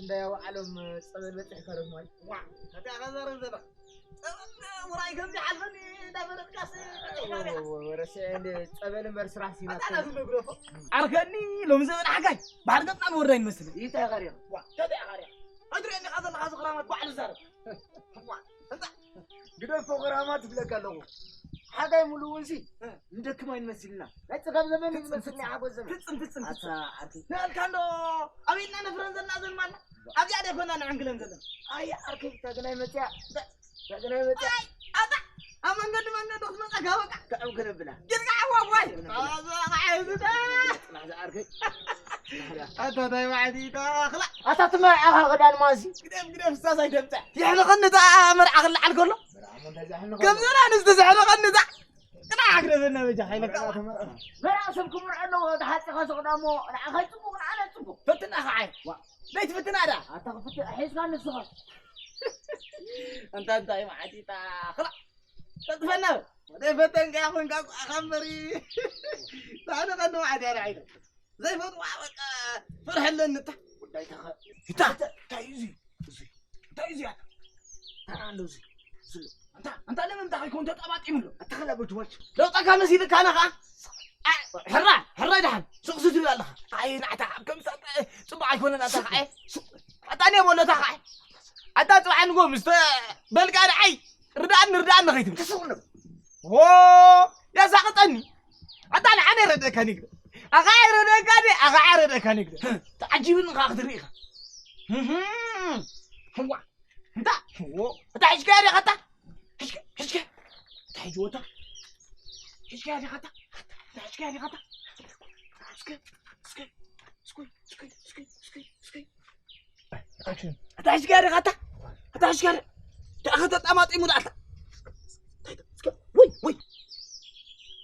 እንዳ ያው ዓለም ጸበል በጽሕ ከረፍ ማይ። ዋ፣ ታዲያ ከዛረብ ዘላ። ጸበል ውራይ ከምዚ ሓልፈኒ እንዳበለጥካስ በጽሕ ካዲኻ። ወረሰ እንደ ጸበል እምበር ስራሕ ሲና። ኣታ ናቱ መግረፎ። ዓርከኒ ሎም ዘበን ሓጋይ። ባሕሪ ገጽና ንወርዳ ይመስል። ይታይ ኸሪያ። ዋ፣ ታዲያ ኸሪያ። ኣድሪ እንዲኻ ዘለኻ ዝኽራማት ባዕሉ ዛረብ። ዋ፣ እንታ ግደፎ፣ ክራማት ይብለካ ኣለኹ። ሓጋይ ሙሉ እውን ሲ ንደክም ኣይንመስልና። ናይ ጽጋብ ዘመን እዩ ዝመስል፣ ናይ ሓጎስ ዘመን። ፍጽም፣ ፍጽም፣ ኣታ ፍጽም። ዓርኪ። ንኣልካ እንዶ ኣበይና ነፍረን ዘለና ዘልማና? ኣብዚኣ ዶ ኮና ንዕንግለን ዘለና? ኣይ ዓርከይ፣ እታ ግናይ መጽያ። እታ ግናይ መጽያ። ኣይ፣ ኣታ ኣብ መንገዲ መንገዲ ክትመጻ ጋበቃ። ክዕንግል ብላ። ጅርጋ ዓዋዋይ። ኣዛ ዓይዝታ። ናዛ ዓርከይ። ኣታ ታይ ማዕዲ ተኣኽላ። ኣታ ትመርዓኻ ክዳን ማዚ። ግደፍ፣ ግደፍ፣ እሳስ ኣይደምጽዕ። የሕልኸኒ እታ መርዓ ክልዓል ከሎ። ከምዚ ኣንስቲ ዘሕልኸኒ እታ። ቅናዕ ኣግደፈና በጃ፣ ሓይለካ። መርዓ ሰብ ክምርዖ ኣለዎ፣ ተሓጺኻ ስቕ ዳሞ፣ ንዓኻ ይጽቡቕ፣ ንዓና ይጽቡቕ። ፈትና ኸዓ። ዋ። ደይ ትፍትና ዳ። ኣታ ክፍት-፣ ሒዝካ ንስኻ። ኣንታ እንታይ ማዕዲ እታ፣ ክላ። ቀልጥፈና። ደይ ፈተንካ ይኹን፣ ካብ፣ ካብ እምበሪ። ታዲያ ቀንዲ ማዕዲ ኣረ ዓይነ። ዘይፈትዋ በቃ ፍርሐለኒ እታ። ጉዳይ ተኸ-፣ እታ፣ እንታይ እዩ እዚ? እዚ፣ እንታይ እዩ እዚ? ኣታ፣ እንታይ ኣሎ እዚ? እዚ፣ ኣንታ፣ ኣንታ ለምን እንታይ ከይኮን ተጣባጢሙ ኣሎ? ኣታ ኸላ በጅዋች። ለውጣካ መሲልካ ኣነ ኸዓ። ኣ፣ ሕራይ፣ ሕራይ ደሓን። ሱቕ ስትብል ኣለኻ። ኣይ፣ ናዕታ፣ ኣብ ከምሳ፣ ጽቡቕ ኣይኮነን ኣታ ኸዓ። ኣታ እኔ በሎ እታ ኸዓ። ኣታ ጽባሕ ንጎ ምስ ተ-፣ በልካ ደዓይ። ርዳእኒ፣ ርዳእኒ ከይትብል። ተሰውነ። ዎ፣ ያሳቕጠኒ። ኣታ ንዓነ ረደካ ንግደ። ኣኻ ረደካ ደ፣ ኣኻ ረደካ ንግደ። ተዓጂብኒ ኸዓ ክትርኢ ኢኻ። ህም፣ ህዋ። እንታ፣ ዎ፣ እታ ሒዝካያ ዲኻ እታ? ሒዝካ፣ ሒዝካ። እታ ሒዝዎ እታ። ሒዝካያ ዲኻ እታ? እታ ሒዝካያ ዲኻ እታ? እስከ፣ እስከ፣ እስኩይ፣ እስኩይ፣ እስኩይ፣ እስኩይ፣ እስኩይ። ኣታ ሒዝካያ ዲኻ ኣታ? ኣታ ሒዝካያ ዲኻ? ደኣ ከተጣማጢሙ ደኣ ኣታ? ወይ፣ ወይ።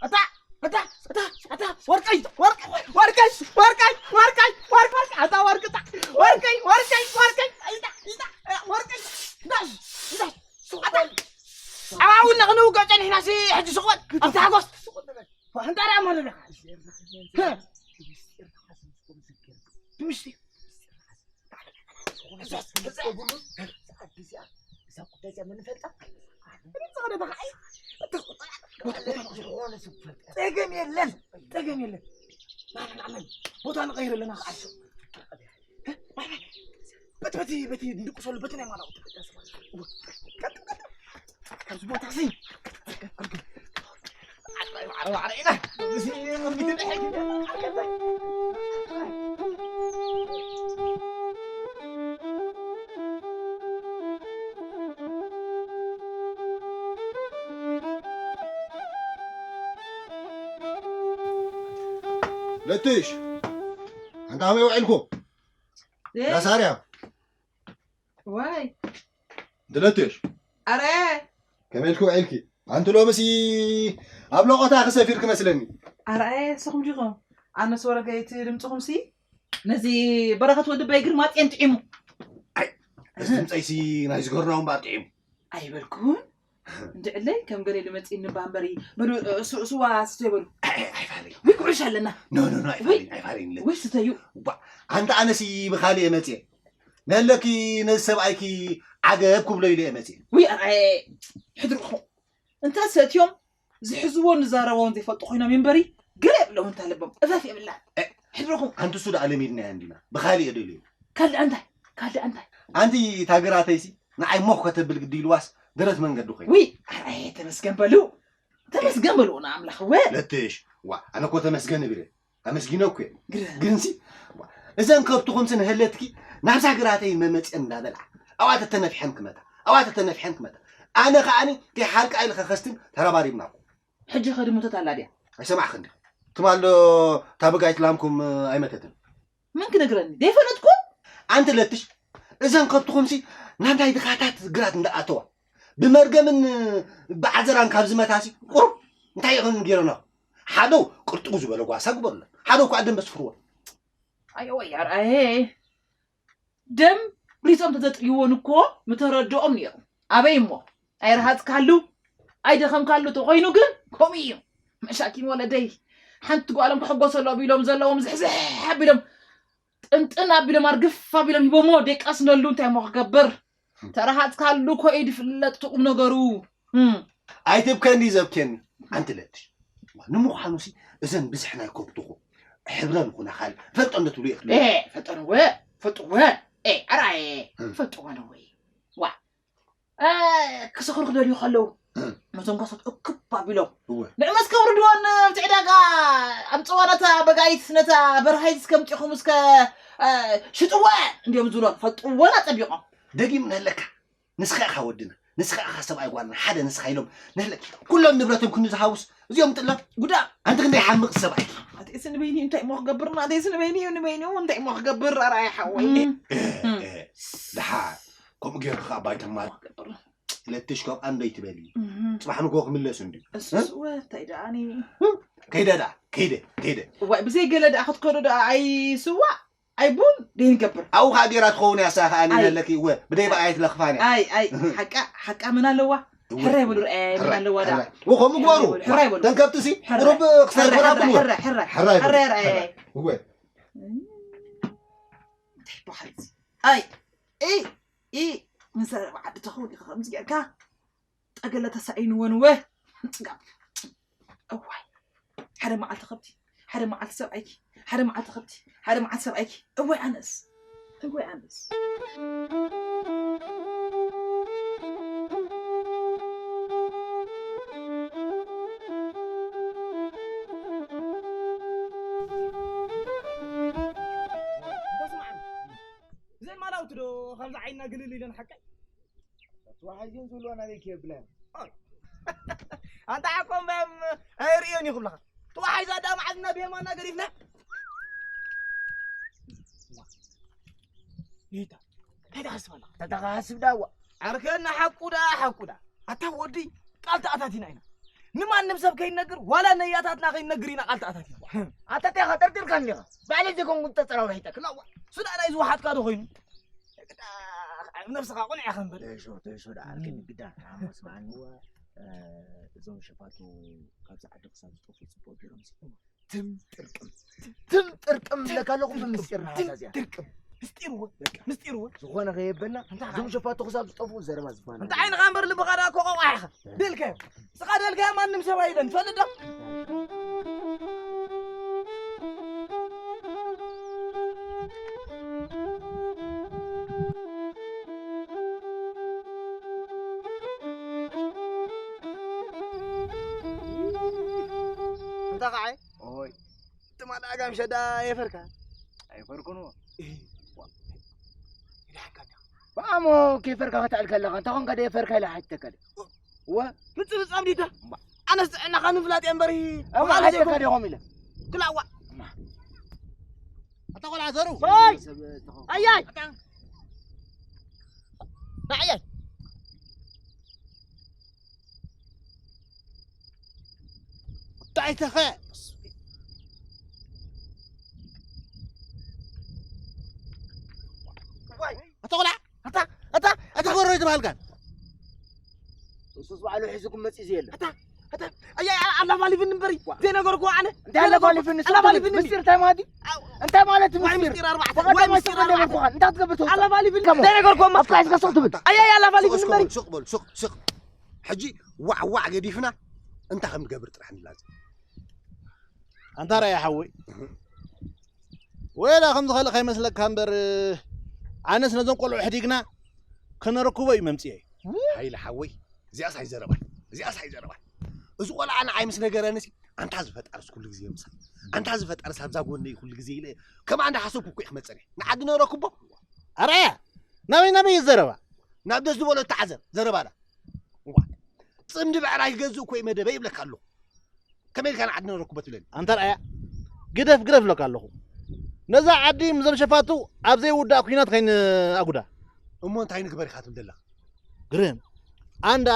ኣታ፣ ኣታ፣ ኣታ፣ ኣታ፣ ወርቀይ፣ ወርቀይ፣ ወርቀይ፣ ኣታ ወርቂ፣ ኣታ ወርቀይ፣ ወርቀይ፣ ወርቀይ፣ ኣታ፣ ኣታ፣ ወርቀይ። ኣታ፣ ኣብኣ እውን ንኽንውገ ጸኒሕና ሲ፣ ሕጂ ስቕ በል። ኣብቲ ሓጎስ። ኣንታ ደኣ ማለት ኢኻ። ህ። ብምስጢር። ጸገም የለን፣ ጸገም የለን። ናዕላ፣ ናዕላ፣ ቦታ ንቐይር ኣለና። በቲ፣ በቲ፣ በቲ እንድቅሰሉ፣ በቲ ናይ ማላቑ። ኣብዚ ቦታ እዚ። ለትሽ፣ ኣንታ ከመይ ውዒልኩም? እ? ላሳርያ። ዋይ። ድለትሽ። ኣረ። ከመይ ኢልኪ ውዒልኪ? ኣንቲ ሎምሲ ኣብ ሎቆታ ክሰፊር ክመስለኒ። ኣረ፣ ንስኹም ዲኹም? ኣነስ ወረገይቲ ድምፅኹምሲ ነዚ በረኸት ወዲ በይ ግርማጤን ጥዒሙ። ኣይ፣ እዚ ድምፀይሲ ናይ ዝገርናውን እምበር ጥዒሙ። ኣይበልኩን። እንድዕለይ ከም ገለ ኢሉ መፂእኒ እባ እምበሪ። በሉ፣ እ፣ ስ-፣ ስዋ ስተይ በሉ። ኣይ፣ ኣይ፣ ኣይፋለይ። ወይ ኩዕሽ ኣለና። ኖ፣ ኖ፣ ኖ፣ ኣይፋለይን፣ ኣይፋለይን ኢለ። ወይ ስተዩ። ዋ፣ ኣንታ ኣነሲ ብኻልእ እየ መፅየ። ነለኪ ነዚ ሰብኣይኪ ዓገብ ክብሎ ኢለ እየ መፅየ። ወይ ኣርኣየ ሕድርኹም። እንተ ሰትዮም ዝሕዝዎን ዝዛረቦን ዘይፈልጡ ኮይኖም እምበሪ፣ ግር የብሎም እንታ ልቦም። እፈፍ የብላን። እ፣ ሕድርኹም። ኣንቲ እሱ ደኣ ለሚድናዮ እንዲና። ብኻልእ እየ ደልዩ። ካልእ እንታይ? ካልእ እንታይ? ኣንቲ እታ ግራተይሲ ንዓይ ሞኽ ከተብል ግዲ ኢልዋስ ደረት መንገዲ ኮይኑ። ውይ፣ ኣርኣየ ተመስገን በሉ። ተመስገን በሉ ንኣምላኽ። ወ- ለትሽ፣ ዋ፣ ኣነ እኮ ተመስገን እብል እየ። ኣመስጊነ እኮ እየ። ግረ- ግንሲ፣ ዋ፣ እዘን ከብትኹምሲ ንሀለትኪ ናብዛ ግራተይ መመፅየን እንዳበልዓ። ኣብኣ ተተነፊሐን ክመታ። ኣብኣ ተተነፊሐን ክመታ። ኣነ ከዓኒ ከይሓልቃ ኢለ ከኸስትን ተረባሪብና እኮ። ሕጂ ኸ ድምተት ኣላ ድያ? ኣይሰማዕኽን ዲኺ? ትማል ዶ እታ ብጋይት ላምኩም ኣይመተትን? መን ክነግረኒ? ዘይፈለጥኩ? ኣንቲ ለትሽ፣ እዘን ከብትኹምሲ ናብ ናይ ድኻታት ግራት እንዳኣተዋ፣ ብመርገምን ብዓዘራን ካብ ዝመታሲ፣ ቁሩብ እንታይ ይኹን ገይረና? ሓደው ቅርጥው ዝበለ ጓሳ ግበሩለን። ሓደው ከዓ ደንበ ስፍርወን። ኣየ ወይ ኣርኣየ። ደም ሪጾም ተዘጥይዎን እኮ ምተረድኦም ነይሩ። ኣበይ እሞ? ኣይረሃጽካሉ፣ ኣይደኸምካሉ ተኾይኑ ግን ከምኡ እዩ። መሻኪን ወለደይ። ሓንቲ ጓሎም ክሕጎሰሉ ቢሎም ዘለዎም ዝሕዝሕ ኣቢሎም ጥንጥን ኣቢሎም ኣርግፍ ኣቢሎም ሂቦሞ ደቃስነሉ እንታይ እሞ ክገብር? ተረሃጽካሉ እኮ እዩ ዝፍለጥ እቲ ቁም ነገሩ። እም። ኣይትብከኒ ዘብኬኒ። ኣንቲ ለትሽ። ንምዃኑሲ እዘን ብዝሕ ናይ ከብትኹ ሕብረን ኩነ ካልእ ፈልጦ እንዶ ትብሉ ኢኽሉ። ኤ፣ ፈልጦ ነወ፣ ፈልጦ ወ። ኤ፣ ኣራየ፣ እም። ፈልጦ ወ ነወ። ዋ። እ፣ ክሰኽሩ ክደልዩ ከለዉ፣ እም። ነቶም ጓሶት እክብ ኣቢሎም፣ እወ። ንዕመስ ከውርድዎን ኣብቲ ዕዳጋ ኣምጽዋ ነታ በጋይት፣ ነታ በርሃይት እስከ ኣምጺኹም እስከ፣ እ፣ ሽጥወ እንድዮም ዝብሎም፣ ፈልጥወን ኣጸቢቖም። ደጊም ነለካ፣ ንስኻ ኢኻ ወድና፣ ንስኻ ኢኻ ሰብኣይ ጓልና፣ ሓደ ንስኻ ኢሎም ነለ-፣ ኩሎም ንብረቶም ክንዲ ዝሃውስ፣ እዚኦም ጥላ ጉዳ። ኣንቲ ክንደይ ሓምቕ ሰብኣይ። ኣተይስ ንበይኒ እንታይ እሞ ክገብር፣ ኣተይስ ንበይኒ እዩ፣ ንበይኒ እውን እንታይ እሞ ክገብር፣ ኣርኣያ ሓወይ። እም። እ፣ እም። እ፣ ደሓር፣ ከምኡ ጌርካ ባይተማ ክገብር። ለትሽ ካብ ኣንዶ ይትበል እዩ። እም። ጽባሕ ንግሆ ክምለስ እንድዩ። እሱስ እ? ወ፣ እንታይ ደኣ ኣነ። ከይደ ደኣ፣ ከይደ፣ ከይደ። እዋይ፣ ብዘይ ገለ ደኣ ክትከዶ ደኣ ኣይስዋእ፣ ኣይቡን ደይንገብር። ኣብኡ ኸኣ ጌራ ትኸውን እያ፣ እሳ ኸኣ ኣይ። ኣለኪ፣ እወ፣ ብደይ በኣየት ለኽፋን እያ። ኣይ፣ ኣይ፣ ሓቃ፣ ሓቃ ምን ኣለዋ? እወ። ሕራይ በሉ፣ ርኣያ ምን ሕራይ፣ ኣለዋ ደኣ? ሕራይ። እወ፣ ከምኡ ግበሩ። ሕራይ በሉ። ተን ከብትሲ፣ ሕራይ። ቁሩብ ክሳይ ሕራይ፣ ኮራ ሕራይ፣ ብልዎ። ሕራይ፣ ሕራይ። ሕራይ በሉ። ሕራይ፣ ርኣያ። ሕራይ። እወ። እንታይ ይበሃል እዚ? ኣይ፣ ኢ፣ ኢ፣ ምስ ዓዲ ተኸውን ኢኻ ከምዚ ጌርካ? ጠገለ ተሳኢንወን ወ ጽጋብ። እዋይ። ሓደ መዓልቲ ከብቲ፣ ሓደ መዓልቲ ሰብኣይኪ፣ ሓደ መዓልቲ ከብቲ፣ ሓደ መዓልቲ ሰብኣይኪ። እዋይ ኣነስ፣ እዋይ ኣነስ። እንተ ስማዕኒ፣ እዘን ማላውቲ ዶ ካብዚ ዓይንና ግልል ኢለን ሓቀይ? ተዋሒዘን ዝብልዋ ናበይ ከየብላ? ኣይ። ኣንታ ሓቆም በም ኣይርእዮን እዩ ክብልኻ። ተዋሒዛ ዳ መዓዝና ብየማና ገዲፍና። ይታ፣ እንታይ ትሓስብ ኣለኻ? እንታይ ትሓስብ ዳዋ? ዓርከና ሓቁ ዳ፣ ሓቁ ዳ። ኣታ ወዲ ቃል ተኣታቲና ኢና። ንማንም ሰብ ከይነግር፣ ዋላ ነያታትና ከይነግር ኢና ቃል ተኣታቲና። ኣታ እንታይ ኢኻ ጠርጢርካኒ ኢኻ? ባዕለይ ዘይኮንኩ ተጸራዊሒተካ። ክላዋ፣ ሱዳ ናይ ዝወሓጥካ ዶ ኮይኑ? ግዳ፣ ኣብ ነብስኻ ቁኑዕ ኢኻ እምበር። ተሾ፣ ተሾ፣ ደኣ ኣልክኒ ግዳ። ኣሞ ስምዓኒ፣ እዋ፣ እ፣ እዞም ሸፋቱ ካብዚ ዓዲ ክሳብ ዝጠፍኡ ጽቡቕ ገይሮም ሲ-፣ ትም ጥርቅም፣ ትም ጥርቅም እብለካ ኣለኹ፣ ብምስጢር ንሓዛ እዚኣ። ትም ጥርቅም። ምስጢር እወ፣ በቃ። ምስጢር እወ። ዝኾነ ከየበልና፣ እንታይ እዞም ሸፋቱ ክሳብ ዝጠፍኡ ዘረባ ዝበሃል እንታይ ዓይነት እምበር ልብኻ ደኣ እኮ ቆቋሕ ኢኻ። ደልካዮ። ስኻ ደልካዮ ማንም ሰብ ኣይደን። ትፈልጥ ዶ? እንታይ ኸዓ? ኦይ። ትማል ኣጋምሸ ዳ የፈርካ? ኣይፈርኩን እዎ። እህ፣ ዋ። ይድሓካ እንዲኻ። ብኣሞ ከይፈርካ ከተዕል ከለኻ፣ እንታይ ኾንካ ዶ የፈርካ ኢለ ሓቲተካ ዶ? ወ? ምጽብጻብ ዲዳ? እምባ። ኣነስ ጥዕናኻ ንምፍላጥ እየ እምበሪ፣ እማ ብኻልእ ሓቲተካ ዘይኮንኩ። ዲኹም ኢለ። ክላዋ። እማ። ኣታ ቆልዓ ዘሩ። ወይ! ሰብ ተኸው-፣ ኣያይ! ኣታ። ንዓያይ። እንታይ ተኸ? ዋይ፣ ኣታ ቆልዓ፣ ኣታ፣ ኣታ፣ ኣታ ክበሮ ይትበሃልካ። እሱስ ባዕሉ ሒዙኩም መጺኡ ዘየለ። ኣታ፣ ኣታ፣ ኣያ፣ ኣያ፣ ኣላፋሊፍኒ እምበሪ። ዋ። ዘይነገርኩዎ ኣነ። እንታይ ኣላፋሊፍኒ? ዘይነገርኩዎ። ኣላፋሊፍኒ። ምስጢር እንታይ ማለት እዩ? ኣው። እንታይ ማለት እዩ ዋይ ምስጢር? ምስጢር ኣርባዕተ። ተባዕታይ ዋይ ማይ ምስጢር ሰፈር ኣርባዕተ። ደበርኩኻ። እንታይ ክትገብር ትወጽእ? ኣላፋሊፍኒ። ከሞ። ዘይነገርኩዎ እማ። ኣፍካ ሒዝካ ስቕ ትብል። ኣያ፣ ኣያ፣ ኣላፋሊፍኒ ስቕ እምበሪ። በሉ፣ ስቕ በሉ፣ ስቕ፣ ስቕ። ሕጂ ዋዕ ዋዕ ገዲፍና እንታይ ከም ንገብር ጥራሕ ንላዘብ። ኣንታ ራእያ ሓወይ፣ ወላ ከም ዝኸልእ ከይመስለካ እምበር፣ ኣነስ ነዞም ቆልዑ ሕዲግና ከነረክቦ እዩ መምጽኤ። ሃይለ ሓወይ፣ እዚኣስ ኣይዘረባን፣ እዚኣስ ኣይዘረባን። እዚ ቆልዓ ንዓይ ምስ ነገረንሲ፣ ኣንታ ዝፈጣርስ ኩሉ ግዜ ምሳይ፣ ኣንታ ዝፈጣርስ ኣብዛ ጎነይ ኩሉ ግዜ ኢለ፣ ከምኣ እንዳሓሰብኩ እኮ እየ ክመጽእ ነይረ። ንዓዲ ነረክቦ። ኣርኣያ፣ ናበይ ናበይ እዩ ዘረባ? ናብ ደስ ዝበሎ እተዓዘር፣ ዘረባ ዳ። እዋ፣ ጽምዲ ብዕራይ ክገዝእ እኮ እዩ መደበይ ይብለካ ኣለኹ። ከመይ ኢልካ ንዓዲ ነረክቦ ትብለኒ? ኣንታ ርኣያ፣ ግደፍ፣ ግደፍ እብለካ ኣለኹ። ነዛ ዓዲ ምስዞም ሸፋቱ ኣብ ዘይውዳእ ኲናት ከይንኣጉዳ። እሞ እንታይ ንግበር ኢኻ ትብል ዘለኻ? ግርም፣ ኣንዳ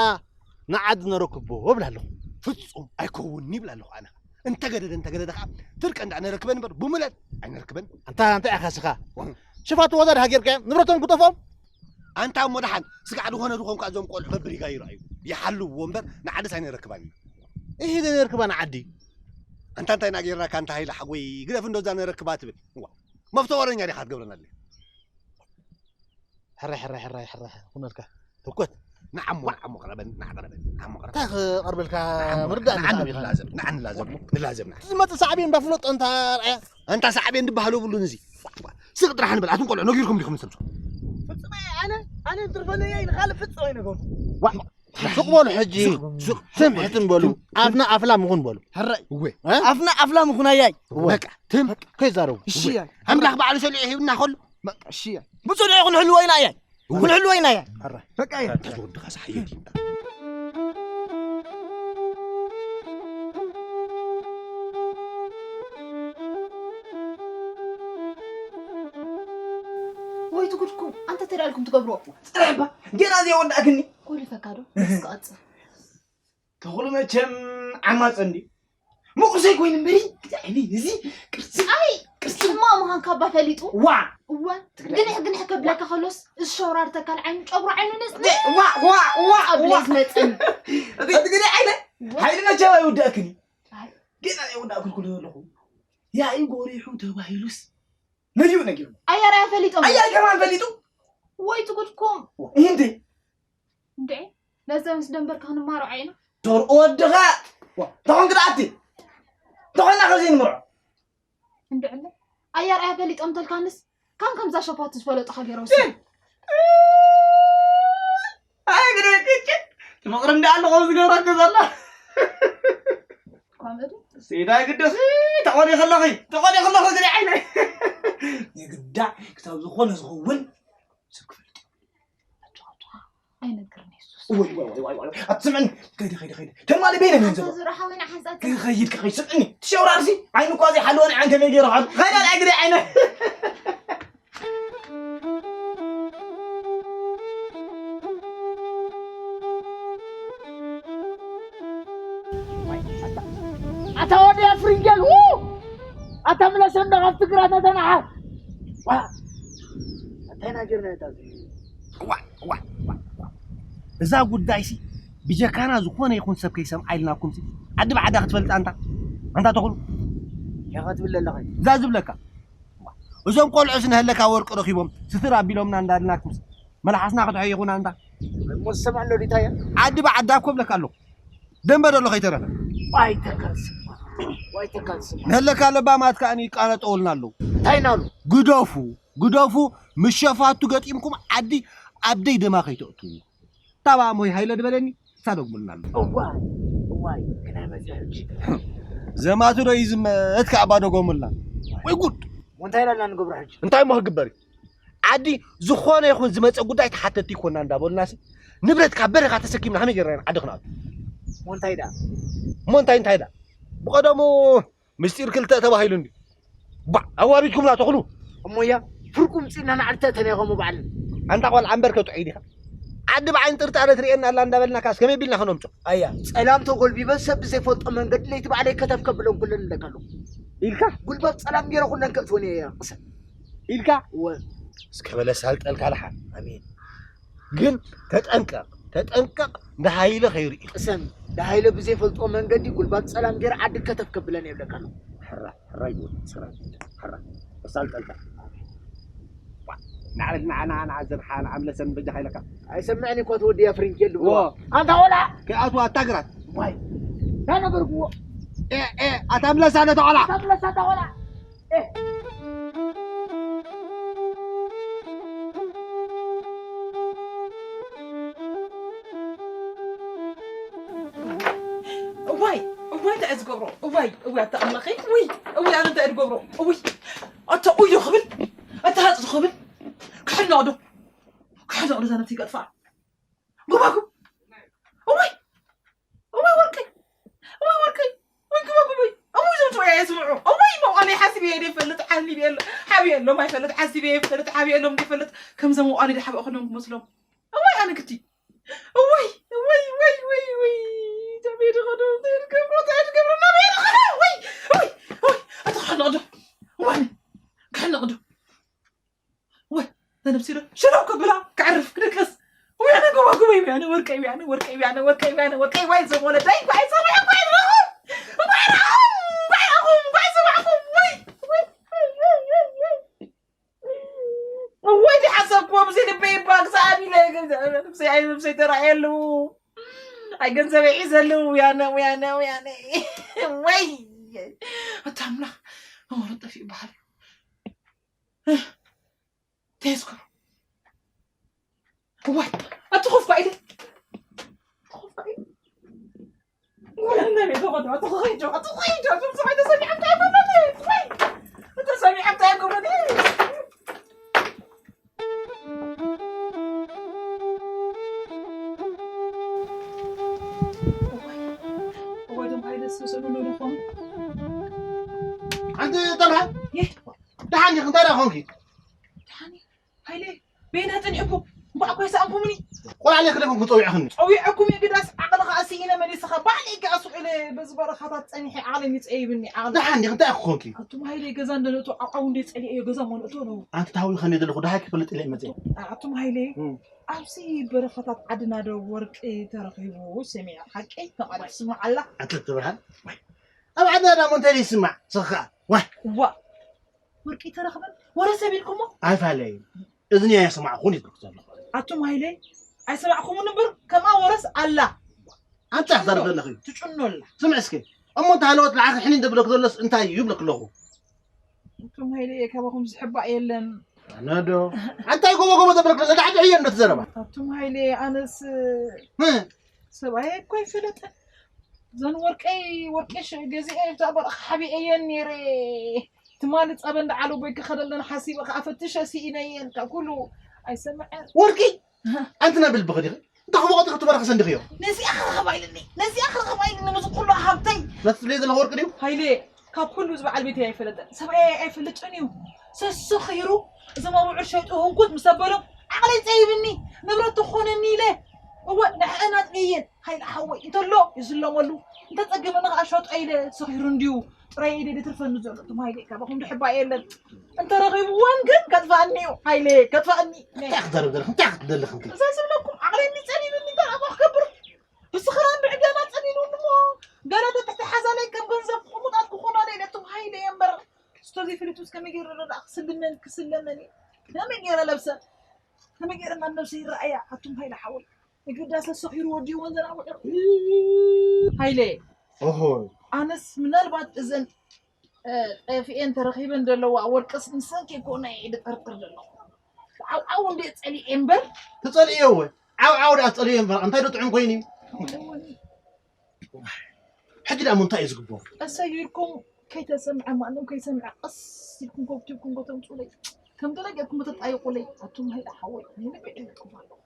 ንዓዲ ነረክቦ እብል ኣለኹ። ፍጹም ኣይከውንን ይብል ኣለኹ ኣነ። እንተገደደ፣ እንተገደደ ኸዓ ትርቀ እንዳ ነረክበን እምበር፣ ብሙለት ኣይነረክበን። ኣንታ፣ እንታይ ኢኻ ስኻ? ሸፋቱ ወዛ ድኻ ጌርካዮም? ንብረቶም ክጠፍኦም? ኣንታ እሞ ደሓን ስጋዕ ዝኾነ ዝኾንካ እዞም ቆልዑ በብሪጋ ይረኣዩ። ይሓልውዎ እምበር ንዓድስ ኣይነረክባን ኢና። እሂ፣ ዘይነርክባ ንዓዲ። ኣንታ እንታይ ኢና ጌርናካ ኣንታ ሃይለ ሓጎይ፣ ግደፍ እንዶ እዛ ነረክባ ትብል። እዋ። መፍቶ ወረኛ ዲኻ ክትገብረና ኣለ? ሕራይ፣ ሕራይ፣ ሕራይ፣ ሕራይ፣ ኩነልካ። ህኮት፣ ንዓሞ፣ ንዓሞ ቅረበኒ፣ ንዓ ቅረበኒ፣ ንዓሞ ቅረበኒ። እንታይ ክቐርበልካ? ንዓሞ፣ ምርዳእ ንዓሞ ንኽእል ኢና። ንላዘብ፣ ንዓ ንላዘብ፣ ንላዘብ፣ ንዓ። ዝመጽእ ሳዕቤን እንዳፍለጦ እንታ ኣርኣያ። ኣንታ ሳዕቤን ድበሃል የብሉን እዚ። ስቕ ጥራሕ ንበል፣ ኣቱም ቆልዑ ነጊርኩም ዲኹም ንሰምሶ? ፍጹም ኣየ፣ ኣነ፣ ኣነ እንትርፈለይ ኣይ ንኻልእ ፍጹም ኣይነገርኩ። ዋ፣ ስቕ በሉ ሕጂ። ስቕ፣ ስቕ፣ ስምዕትን በሉ። ኣፍና ኣፍላ ምኹን በሉ። ሕራይ። እወ። እ? ኣፍና ኣፍላ ምኹን ኣያይ። እወ። በቃ፣ ትም። ከይዛረቡ። እሺ፣ ኣያይ። ኣምላኽ ባዕሉ ሰሊዑ ሂብና ከሎ። በቃ፣ እሺ፣ ኣያይ። ብጽኑዕ ክንሕልዎ ኢና ኣያይ። እወ። ክንሕልዎ ኢና ኣያይ። ሕራይ። በቃ፣ ኣያይ። ተዝወድኻ ሳሕየት ይምጣ። ወይ ትጉድኩም፣ ኣንተ ተዳልኩም ትገብርዎ። ጽናሕ እባ፣ ገና ዘይወዳእክኒ። ኮሊፈካ ዶ? እስኪ ቀጽል። ተኽሉ መቸም ዓማጽ እንዲ። ምቑሰይ ኮይኑ እምበሪ፣ እዚ ዓይኒ፣ እዚ ቅርጺ፣ ኣይ፣ ቅርጺ። ጽማቕ ምዃንካ እባ ፈሊጡ። ዋ! እወ፣ ትግርኛ። ግንሕ ግንሕ ከብለካ ከሎስ፣ እዚ ሸውራር ተካል ዓይኑ፣ ጨጉሩ ዓይኑ ነጽ-፣ ዋ፣ ዋ፣ ዋ፣ ኣብ ዋ። ለይ ዝመጽእኒ። እዚ ትግርኛ ዓይነ፣ ዋ። ሓይሊ መቸም ኣይውዳእክን እዩ። ኣይ። ገና ኣይወዳእክን ኩሉ ዘለኹ። ያኢ ጎሪሑ ተባሂሉስ፣ ነጊሩ፣ ነጊሩ። ኣያር ኣያ ፈሊጦም። ኣያር ከማን ፈሊጡ? ወይ ትጉድኩም። እንዴ? እንዴ? ነዛ ምስ ደንበርካ ክንማሮ ዓይና። ዶር ወድኻ። ዋ፣ ተኾንክ ደኣ ኣቲ። ተኾንና ከዚ ንምርዖ። እንዴ? ኣያር ኣያ ፈሊጦም ተልካንስ፣ ካን ከምዛ ሸፋቱ ዝፈለጡኻ ገይሮም። ኣይ፣ ግደ ቅጭ። ትፍቕሪ እንዳ ኣሎ ከምዚ ገብረክ ዘላ። ኮሜዲ። ሲዳ ግደስ፣ ተቖዲ ከለኺ፣ ተቖዲ ከለኺ ግደ ዓይነ። የግዳ ክሳብ ዝኾነ ዝኸውን ሰብ ክፈልጥ። ኣይነግርን የሱስ። ወይ፣ ወይ፣ ወይ፣ ወይ፣ ወይ። ኣትስምዕኒ። ከይደ፣ ከይደ፣ ከይደ። ተማሊ በይነ መን ዘሎ? ዝረሓወና ሓንሳብ። ክኸይድ፣ ክኸይድ። ስምዕኒ። ትሸውራርሲ። ዓይኑ እኳ ዘይሓለወ ንዓን ከመይ ገይሩ ሓሉ? ኸይደ፣ ናይ ግደ ዓይነ። ኣታ ወዲ ኣፍሪንጌል፣ ው! ኣታ ምለሰና ካብ ትግራት ኣታ ንዓ። ዋ! ኣታ ኢና ጌርና እታ። ዋ፣ ዋ፣ ዋ፣ ዋ። እዛ ጉዳይሲ ብጀካና ዝኾነ ይኹን ሰብ ከይሰምዓ ኢልናኩምሲ፣ ዓዲ ብዓዳ ክትፈልጥ ኣንታ። ኣንታ ተኽሉ። ከ ክትብል ኣለኻ? እዛ ዝብለካ። እዞም ቆልዑስ ንሀለካ ወርቂ ረኺቦም፣ ስትር ኣቢሎምና እንዳልናኩምሲ፣ መልሓስና ክትሕይኹና ኣንታ። እሞ ዝሰምዕ ኣሎ ዲታ እያ? ዓዲ ብዓዳ እኮ እብለካ ኣለኹ። ደንበ ዶ ኣሎ ከይተረፈ? ዋይ ተካል ስማ። ዋይ ተካል ስማ። ንሀለካ ለባማት ከኣ ይቃለጠውልና ኣለዉ። እንታይ እናሉ? ግደፉ፣ ግደፉ፣ ምስ ሸፋቱ ገጢምኩም ዓዲ ኣብ ደይ ደማ ከይተእትዉ። ታባ ሞይ ሃይለ ድበለኒ፣ እሳ ደግሙልና ኣሎ። እዋይ፣ እዋይ፣ ግናይ መጽእ ሕጂ። ዘማቱ ዶ ይዝመት ከኣ ባዶ ጎሙልና። ወይ ጉድ! እንታይ ኢላና ንገብሮ ሕጂ? እንታይ እሞ ክግበር እዩ? ዓዲ ዝኾነ ይኹን ዝመጸ ጉዳይ ተሓተቲ ይኮና እንዳበሉናሲ፣ ንብረት ካብ በረኻ ተሰኪምና ከመይ ጌርና ኢና ዓዲ ክንኣቱ? እሞ እንታይ ደኣ? እሞ እንታይ እንታይ ደኣ? ብቐደሙ ምስጢር ክልተ ተባሂሉ እንዲ። ባ፣ ኣዋሪድኩምና ተኽሉ። እሞያ፣ ፍርቁ ምጺእና ንዓዲ ተእተና ኢኹም ባዕልና። ኣንታ ቆልዓ እምበር ከጥዑይ ዲኻ? ዓዲ ብዓይኒ ጥርጣረ ትርእየና ኣላ እንዳበልናካስ ከመይ ቢልና ከነምጾ? ኣያ፣ ጸላም ተጎልቢበ ሰብ ብዘይፈልጦ መንገዲ ለይቲ ባዕለይ ከተፍ ከብለን ኩለን ኣለካ ኣለኹ። ኢልካ? ጉልባብ ጸላም ገይረ ኩለን ከእትወን እየ ቅሰን። ኢልካ? እወ። እስከ በለስ ኣልጠልካ ደሓን። ኣሜን። ግን ተጠንቀቕ፣ ተጠንቀቕ፣ ንሃይለ ከይርኢ። ቅሰን፣ ንሃይለ ብዘይፈልጦ መንገዲ ጉልባብ ጸላም ገይረ ዓዲ ከተፍ ከብለን እየ እብለካ ኣለኹ። ሕራይ፣ ሕራይ ይበል፣ ሰራይ፣ ሕራይ። በስ ኣልጠልካ። ንዓ፣ ንዓ፣ ንዓ፣ ንዓ፣ ዘርሓ፣ ንዓ፣ ምለሰን በጃኻ ኢለካ። ኣይሰምዕን እኮ እቲ ወዲ ኣፍሪንኬል ድብልዋ። ዎ። ኣንታ ቆልዓ! ከይኣትዋ ኣታ ግራት። ዋይ። እንታይ ነበርኩዎ? ኤ፣ ኤ፣ ኣታ ምለሳ ነታ ቆልዓ። ኣታ ምለሳ ኣታ ቆልዓ። ኤ። እዋይ፣ እዋይ፣ እንታይ እየ ዝገብሮ? እዋይ፣ እዋይ፣ ኣታ ኣምላኸይ፣ ውይ፣ እዋይ፣ ኣነ እንታይ እየ ዝገብሮ? እውይ፣ ኣታ ኡይ ዶ ክብል? ኣታ ሃጽ ዶ ክብል? ክሕነቕ ዶ? ክሕነቕ ዶ እዛ ነብሰይ ከጥፍኣ? ጎባጉብ። እዋይ! እዋይ ወርቀይ! እዋይ ወርቀይ! ወይ ጎባጉብ ወይ! እዋይ ዘምጽኦ እየ ስምዑ። እዋይ መዋለይ ሓሲበ እየ ዘይፈልጥ ሓሊበ የለ። ሓብየ የሎም ኣይፈልጥ ሓሲበ እየ ይፈልጥ ሓብየ የሎም ዘይፈልጥ። ከምዞም መዋለይ ዝሓበእኹሎም ክመስሎም። እዋይ ኣነ ክቲ። እዋይ! እዋይ! እዋይ! እዋይ! እዋይ! ተቤ ድኸዶ ተድገብሮ ተድገብሮ ናበይ ድኸዶ? እዋይ! እዋይ! እዋይ! ኣታ ክሕነቕ ዶ? እዋይ! ክሕነቕ ዶ? ወይ፣ ተነብሲ ዶ? ሽሮ ክብላ፣ ከዕርፍ፣ ክድቅስ። ወይ፣ ኣነ ጎባጉበይ፣ ወይ፣ ኣነ ወርቀይ፣ ወይ፣ ኣነ ወርቀይ፣ ወይ፣ ኣነ ወርቀይ፣ ወይ፣ ኣነ ወርቀይ፣ ወይ፣ ሰብ ወለደይ፣ ወይ፣ ሰብ ወለደይ፣ ወይ፣ ረኹም፣ ወይ፣ ረኹም፣ ወይ፣ ረኹም፣ ወይ፣ ረኹም፣ ወይ፣ ወይ፣ ወይ፣ ወይ፣ ወይ። ነብሰይ ልበይ እባ ክሰኣብ ኢለ ነብሰይ ኣይ ነብሰይ ተራእየሉ። ኣይ ገንዘበይ ሒዘሉ። ውያነ ውያነ ውያነ። ወይ ኣታ ኣምላኽ። መወረጠፊ ይበሃል። ተይዝክሮ። እዋይ ኣቲ ኮፍ ኢለ። ኮፍ ኢለ። ኣንቲ ጠልሃ፣ ደሓን ዲኺ? እንታይ ደኣ ኾንኪ? ደሓን እየ። ሃይለ፣ በይና ጸኒሕኩም? እምበኣር እኮ ኣይሰኣንኩምኒ። ቆልዓ ለይክለኩም ክጸዊዕኽኒ። ጸዊዐኩም የግዳስ ዓቕሊ ከኣ ስኢነ መሊስኻ። ባዕለይ ከኣ ስቕ ኢለ በዚ በረኻታት ጸኒሐ ዓቕለይ ይጸይብኒ፣ ዓቕሊ። ደሓን ዲኺ? እንታይ ክኾንኪ? ኣቱም ሃይለ፣ ገዛ እንደነእቶ ዓብዓብ እንደ ጸሊኤዮ ገዛ እሞ ነእቶ ነው። ኣንቲ ተሃዊኸኒ ዘለኹ ደሃይ ክፈልጥ ኢለ መጽእ። ኣቱም ሃይለ፣ እም። ኣብዚ በረኻታት ዓድና ዶ ወርቂ ተረኺቡ ሰሚዐ? ሓቀይ ተቓለስ ስማዕ ኣላ። ኣንቲ ትብርሃን፣ ዋይ። ኣብ ዓድና ዳሞ እንታይ ይስማዕ? ስኻ፣ ዋይ። ዋ፣ ወርቂ ተረኽበ? ወረ ሰብ ኢልኩሞ? ኣይፋለይ። እዝኒ ኣይሰማዕኹን ይብልኩ ዘለኹ። ኣቱም ሃይለ፣ ኣይሰማዕኩምን እምበር፣ ከምኣ ወረስ ኣላ። ኣንታ ክዛረብ ዘለኺ። ትጭኖላ። ስምዕ እስኪ። እሞ እንተ ሃለወት ለዓኺ ሕኒ እንደብለክ ዘሎስ እንታይ እዩ ይብለክ ኣለኹ? ኣቱም ሃይለ፣ ካባኹም ዝሕባእ የለን። ኣነ ዶ? ኣንታይ ጎቦ ጎቦ ዘብለክ ዘሎ? ዳዕዲ ሕየ እንዶ ትዘረባ። ኣቱም ሃይለ፣ ኣነስ እ? ሰብኣየ እኮ ኣይፈለጠን። ዘን ወርቀይ፣ ወርቂ ሽ-፣ ገዚኤ ኣብታ በረኻ ሓቢኤየን ነይረ። ትማሊ ጸበ እንዳዓለቦይ ክኸደለን ሓሲበ ከኣ ፈትሸ ስኢነየን። ካብ ኩሉ ኣይሰምዐን። ወርቂ? ኣንቲ ናይ ብልብኺ ዲኺ? እንታይ ክበቐጥኺ ትበረኺ ሰንዲኽዮ? ነዚኣ ክረኽባ ኢልኒ፣ ነዚኣ ክረኽባ ኢልኒ፣ ነዚ ኩሉ ሃብተይ። ነቲ ትብለዮ ዘለኺ ወርቂ ድዩ? ሃይለ፣ ካብ ኩሉ እዚ በዓል ቤተይ ኣይፈለጠን። ሰብኣየይ ኣይፈልጥን እዩ። ሰስኺሩ እዞም ኣቡዑር ሸይጡ ህንኩት ምስ ኣበሎም ዓቕለይ ጸይብኒ። ንብረት ትኾነኒ ኢለ። እወ፣ ንሕአን ኣጥንየን። ሃይለ ሓወይ፣ እንተሎ ይዝለመሉ። እንተጸገመኒ ኸኣ ሸጦ ኢለ ሰኺሩ እንድዩ። ጥራይ ኢደ ድትርፈኒ ዘሎ። እቶም ሃይለ ካባኹም ድሕባእ የለን። እንተረኺብወን ግን ከጥፍኣኒ እዩ። ሃይለ፣ ከጥፍኣኒ። እንታይ ክትዛረብ ዘለኺ? እንታይ ክትደሊ ክንዲ? እዛ ዝብለኩም ዓቕለይ ጸሊብኒ። እንታይ ደኣ ክገብር? ብስኽራን ብዕብዳና ጸሊሉኒ እሞ ገለ ተትሕሓዛለይ ከም ገንዘብ ቁሙጣት ክኾናለይ ኢለ እቶም ሃይለ እየ እምበር። ስቶ ዘይፈለጥኩስ ከመይ ገይረ ደኣ ክስልመን ክስለመን እየ? ከመይ ገይረ ለብሰ? ከመይ ገይረ ናብ ነብሰይ ይረኣያ? ኣቱም ሃይለ ሓወይ፣ ንግዳሰ ሰኺሩ ወዲእወን ዘን ኣቡዑር። ሃይለ፣ ኦሆ። ኣነስ ምናልባት እዘን፣ እ፣ ጠፊኤን ተረኺበን ዘለዋ ወርቅስ ንሰን ከይኮና እየ ድጠርጥር ዘለኹ። ዓው ዓው እንደ ጸሊኤ እምበር። ትጸልእዮ እወ። ዓው ዓው ደኣ ትጸልእዮ እምበር፣ እንታይ ዶ ጥዑም ኮይኑ እዩ? ሕጂ ደኣ እንታይ እዩ ዝግበሩ? ቀስ ኢልኩም ከይተሰምዐ፣ ማንም ከይሰምዐ፣ ቀስ ኢልኩም ኮብቲብኩም ከተምጹለይ። ከም ገለ ጌርኩም ተጣይቁለይ። ኣቱም ሃይለ ሓወይ፣ ናይ ልቢ ዕልልኩም ኣለኹ።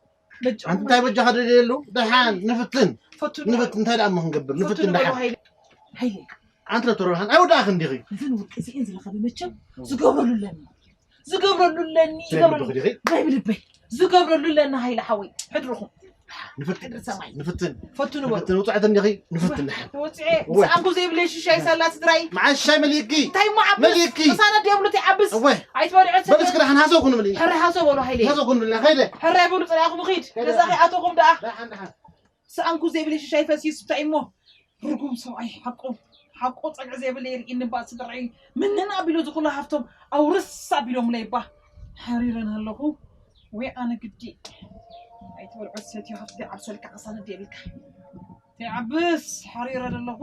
በጃኹም ኣንቲ እንታይ በጃኻ ደልየሉ? ደሓን ንፍትን። ፈቱኑ ንፍትን፣ እንታይ ደኣ እሞ ክንገብር? ንፍትን ፈቱኑ ደሓን። ሃይለ። ሃይለ። ኣንቲ ዶክተር ብርሃን፣ ኣይወዳእኽን ዲኺ? እዘን ወርቂ እዚኤን ዝረኸበ መቸም ዝገብረሉ ኣለኒ። ዝገብረሉ ኣለኒ፣ ዘይልብኺ ዝገብረሉ ዲኺ? ዘይብልበይ። ዝገብረሉ ኣለኒ ሃይለ ሓወይ። ሕድርኹም። ንፍትን። ሕድሪ ሰማይ። ንፍትን። ፈቱኑ በሉ። ንፍትን። ውፅዕት እንዲኺ? ንፍትን ደሓን። ተወፅዐ። እወ። ዝሰኣንኩ ዘይብለይ ሽሻይ ሳላ ስድራይ። መዓስ ሻይ መሊእኪ? እንታይ እሞ ዓብስ? መሊእኪ? ምሳና ድየብሉ እቲ ዓብስ። እወ። ኣይትበልዑ በል እስኪ ደሓን ሃሰው ኩኑ ብለይ። ሕረ ሃሰው በሉ ሃይለ። ሃሰው ኩኑ ብለይ። ከይደ። ሕረ ኣይበሉ ጥራይ ኢኹም ኺድ። ከይደ። ገዛ ከይኣተኹም ደኣ። ደሓን፣ ደሓን። ዝሰኣንኩ ዘይብለይ ሽሻይ ፈሲሱ እንታይ እሞ? ርጉም ሰብኣይ ሓቁ፣ ሓቁ ጸግዒ ዘይብለይ ርኢኒ እባ ስድራይ። ምንን ኣቢሉ ዝኹሉ ሃፍቶም ኣውርስ ኣቢሎምለይ እባ። ሓሪረን ኣለኹ። ወይ ኣነ ግዲ። ኣይትበልዖ ሰትዮ ሃፍቲ ዓብሰልካ ቅሳነት የብልካ። ተይዓብስ ሓሪረ ዘለኹ።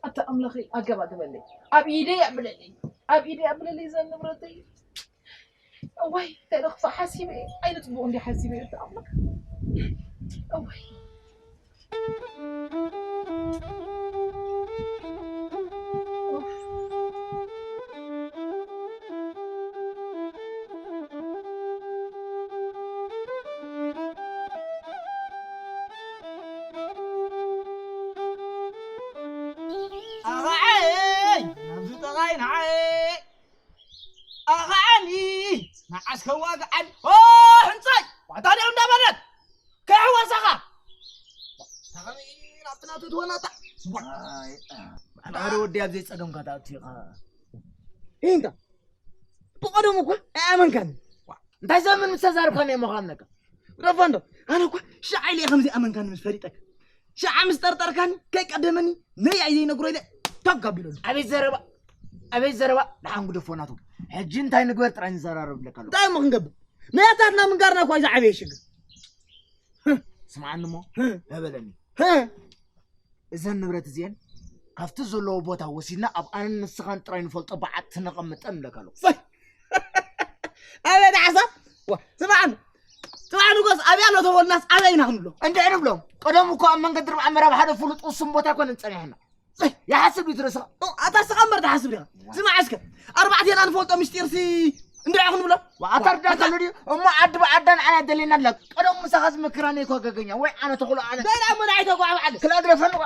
ኣታ ኣምላኸይ ኣገባ ግበለይ። ኣብ ኢደይ ኣብለለይ። ኣብ ኢደይ ኣብለለይ ዘን ንብረተይ። እዋይ፣ እንታይ ደኽፋ ሓሲበ እየ። ኣይነ ጽቡቕ እንዲ ሓሲበ እየ፣ ኣታ ኣምላኽ። እዋይ። ኣኻዓይ ናብዚ ጠቓይ ንዓይ ኣኻዓኒ ንዓስ ከዋግዓን ኦ ሕንጻይ ዋታ ድያ እንዳበለት ከይሕዋሳኻ ታኸሚ ናብቲ ናቱ ትወናታ ኣይ ኣረ ወዲ ኣብ ዘይጸገምካ ትኣቱ ኢኻ ኢንታ ብቐደሙ እኮ ኣይኣመንካን እንታይ ዘምን ምስ ተዛርብካኒ እሞ ከኣምነካ ረፋንዶ ኣነ እኮ ሻዕ ኢለ ከምዚ ኣመንካኒ ምስ ፈሊጠካ ሻዓ ምስ ጠርጠርካኒ ከይቀደመኒ ነይ ኣይ ዘይነግሮ ኢለ ተጋቢለሉ ኣቤት ዘረባ ኣቤት ዘረባ ደሓን ግደፎ ናቱ ሕጂ እንታይ ንግበር ጥራይ ንዘራረብ ኣለካ ኣለኹ እንታይ እሞ ክንገብር ናያታትና ምንጋርና እኳ እዩ ዝዓበየ ሽግር። ስምዓኒ እሞ፣ ህ። በለኒ። ህ። እዘን ንብረት እዚአን ካብቲ ዘለዎ ቦታ ወሲድና ኣብ ኣነን ንስኻን ጥራይ ንፈልጦ በዓቲ ነቐምጠን ንብለካ ኣለኹ። ሰይ! ኣበይ ደሓሳ? ዋ፣ ስምዓኒ። ጽባሕ ንጎስ ኣብያ ኣሎ ተበልናስ ኣበይ ኢና ክንብሎ? እንድዒ ንብሎም። ቀደም እኮ ኣብ መንገዲ ርብዓ ምዕራብ ሓደ ፍሉጥ ውሱን ቦታ ኣይኮነን ጸኒሕና። ሰይ! ይሓስብ ድዩ ትርእስኻ? ኦ፣ ኣታ ስኻ እምበር ትሓስብ ዲኻ? ስማዕ እስከ፣ ኣርባዕቴና ንፈልጦ ምስጢርሲ እንድዒ ክንብሎ? ዋ፣ ኣታ ርዳእካ ኣሎ ድዩ? እሞ ዓዲ ብዓዳ ንዓና ደሊና ኣላ። ቀደም ምሳኻ ዝመክራኒ እኮ ገገኛ። ወይ ኣነ ተኽሎ ኣነ። ደላ መድዓይ ተጓዕባዕለ። ክላ ድረፈኒ ዋ።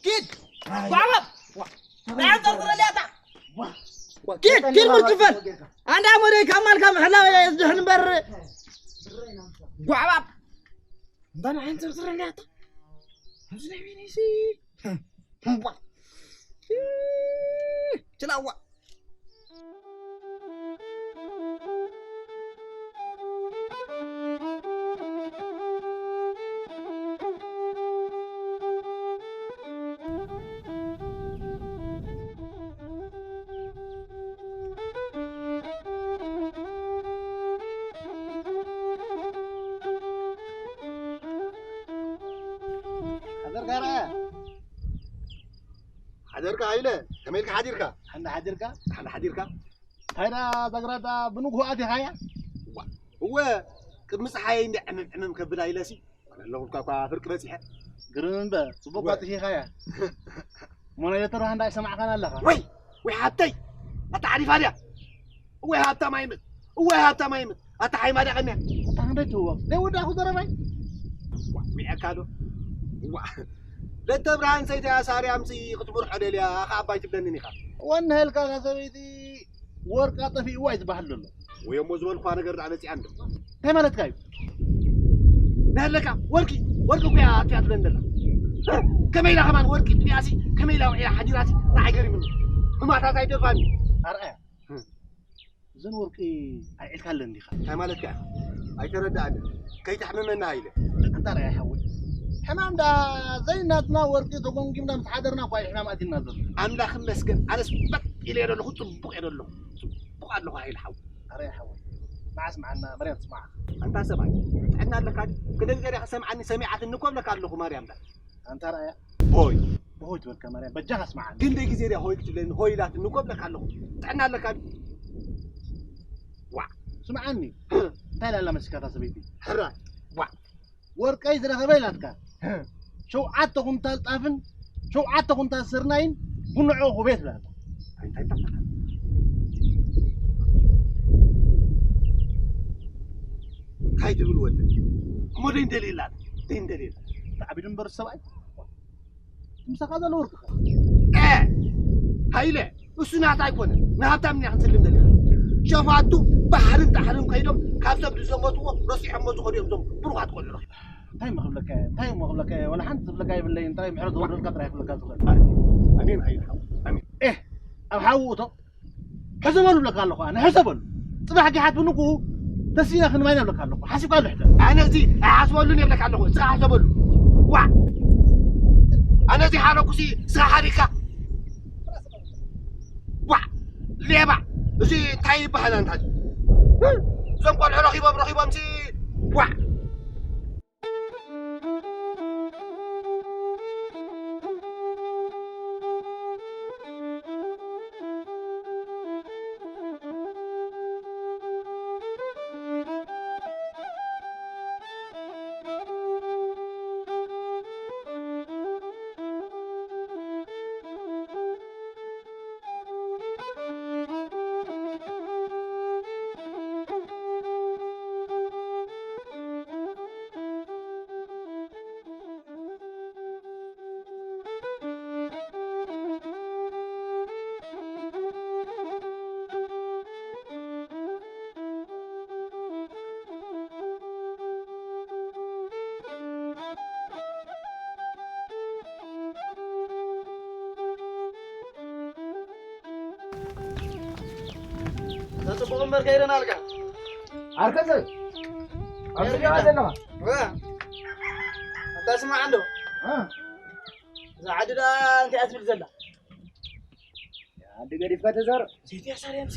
ኪድ! ጓዕባብ! ዋ፣ ናይ ኣንጠርጥረልያ ኣታ። ዋ። ኪድ፣ ኪድ ምርጭፈል። ኣንዳ ሞደይ ካብ ማልካ ምሕላው የዝድሕን እምበር። ጓዕባብ። እንዳ ንዓይ ኣንጠርጥረልያ ኣታ። ኣብዚ ናይ ሚኒሲ። ዋ። ችላዋ። ሓደርካ ረኣያ። ሓደርካ ሃይለ፣ ከመይ ኢልካ ሓዲርካ? ሓንዳ ሓዲርካ? ሓንዳ ሓዲርካ? እንታይ ደኣ ዛግራዳ ብንግሆ ኣቲኻያ? እዋ፣ እወ፣ ቅድሚ ጸሓየይ እንዲ ዕምም ዕምም ከብላ ኢለሲ፣ ኣለኹልካ እኳ ፍርቂ በጺሐ። ግርም እምበር፣ ጽቡቕ እወ። ኣጥፊኻያ። እሞ ናይ ዶክተር ሃንዳ ኣይሰማዕካን ኣለኻ? ወይ፣ ወይ ሓብተይ፣ ኣታ ሓሊፋ ድያ? እወ ሃብታም ኣይምት፣ እወ ሃብታም ኣይምት፣ ኣታ ሓይማ ድያ ቀንያ? ኣታ ክንደይ ትህቦ? ደይ ወዳእኩ ዘረባይ? ዋ፣ ዊዐካ ዶ? ዋ፣ ለተ ብርሃን ሰይተያ ሳርያምሲ ክትምርሖ ደልያ፣ ኣኻ ኣባይ ትብለንን ኢኻ። ወንሃልካ እታ ሰበይቲ ወርቃ ጠፊእዋ እዩ ዝበሃል ዘሎ። ወይ እሞ ዝበልኳ ነገር ደኣ መጺኣ እንዶ። እንታይ ማለትካ እዩ? ናለካ ወርቂ፣ ወርቂ እኮ እያ ኣጥፊኣ ትብለኒ ዘላ። ከመይ ኢላ ከማን ወርቂ ጥፊኣሲ፣ ከመይ ኢላ ውዒላ ሓዲራሲ፣ ንዓይ ገሪሙኒ። ህማታት ኣይተርፋኒ። ኣርኣያ። እዘን ወርቂ ኣልዒልካለን ዲኻ? እንታይ ማለትካ ኢኻ? ኣይተረድኣንን። ከይተሕምመና ኢለ። ኣንታ ርኣያ ሓወይ። ሕማም ደኣ ዘይናትና ወርቂ ተጎምጊምና ምስ ሓደርና እኳ እዩ ሕማም ኣትዩና ዘሎ። ኣምላኽ ይመስገን። ኣነስ በጥ ኢለ እየ ዘለኹ፣ ጽቡቕ እየ ዘለኹ። ጽቡቕ ኣለኹ ሃይለ ሓወይ። ኣረ ሓወይ። መዓስ መዓና መርያም ትስማዓካ። ኣንታ ሰብኣይ፣ ጥዕና ኣለካ ድዩ? ክንደይ ግዜ ዲኻ ሰምዓኒ ሰሚዓትኒ እኮ እብለካ ኣለኹ ማርያም ደኣ። ኣንታ ርኣያ። ሆይ። ሆይ ትበልካ ማርያም፣ በጃኻ ስምዓኒ። ክንደይ ግዜ ድያ ሆይ ክትብለኒ፣ ሆይ ኢላትኒ እኮ እብለካ ኣለኹ። ጥዕና ኣለካ ድዩ? ዋዕ። ስምዓኒ። እንታይ ኢላ ኣላ መሲልካ እታ ሰበይቲ? ሕራይ። ዋዕ። ወርቀይ ዝረኸበ ኢላትካ። ሸውዓተ ኩንታል ጣፍን ሸውዓተ ኩንታል ስርናይን ቡን ንዕኡ ክቤት ኢላትካ። እንታይ፣ እንታይ፣ እንታይ? እንታይ ትብል ወደ? እሞ ደይንደልየላ፣ ደይንደልየላ። ተዓቢዱ እምበር ሰብኣይ። ምሳኻ ዘሎ ወርቅኻ። ኤ! ሃይለ፣ እሱ ናታ ኣይኮነን። ንሃብታም ኢና ክንስልም ዘለና። ሸፋቱ ባሕርን ጣሕርን ከይዶም ካብ ሰብ ዝዘመትዎ ረሲሖሞ ዝኸዱ እዮም እዞም ብሩኻት ቆልዑ። እንታይ እሞ ክብለካ እየ? እንታይ እሞ ክብለካ እየ? ዋላ ሓንቲ ዝብለካ የብለይን። ጥራይ ምሕረት ዝወርደልካ ጥራይ ክብለካ ዝኽእል። ኣሜን ሃይለ ሓው። ኣሜን። ኤህ! ኣብ ሓዉ እቶ። ሕሰበሉ እብለካ ኣለኹ ኣነ፣ ሕሰበሉ። ጽባሕ ጊሓት ብንግኡ ተሲእና ክንማይና እብለካ ኣለኹ። ሓሲብካ ኣሎ ሕደ። ኣነ እዚ ኣይሓስበሉን እየ እብለካ ኣለኹ። እስኻ ሕሰበሉ። ዋዕ! ኣነ እዚ ሓረኩሲ እስኻ ሓሪካ። ዋዕ! ሌባ! እዚ እንታይ ይበሃል ኣንታ? እዞም ቆልዑ ረኺቦም፣ ረኺቦምሲ ዋዕ! ተጽቡቕ እምበር ከይደናልካ። ኣርከሰ፣ ኣብዚ ዲኻ ዘለኻ? ዋ፣ ኣታ ስማዕ እንዶ። እ? እዛ ዓዲ ደኣ እንታይ እያ ትብል ዘላ? ዓዲ ገዲፍካ ተዛረብ። ሴትያ ሳርያምሲ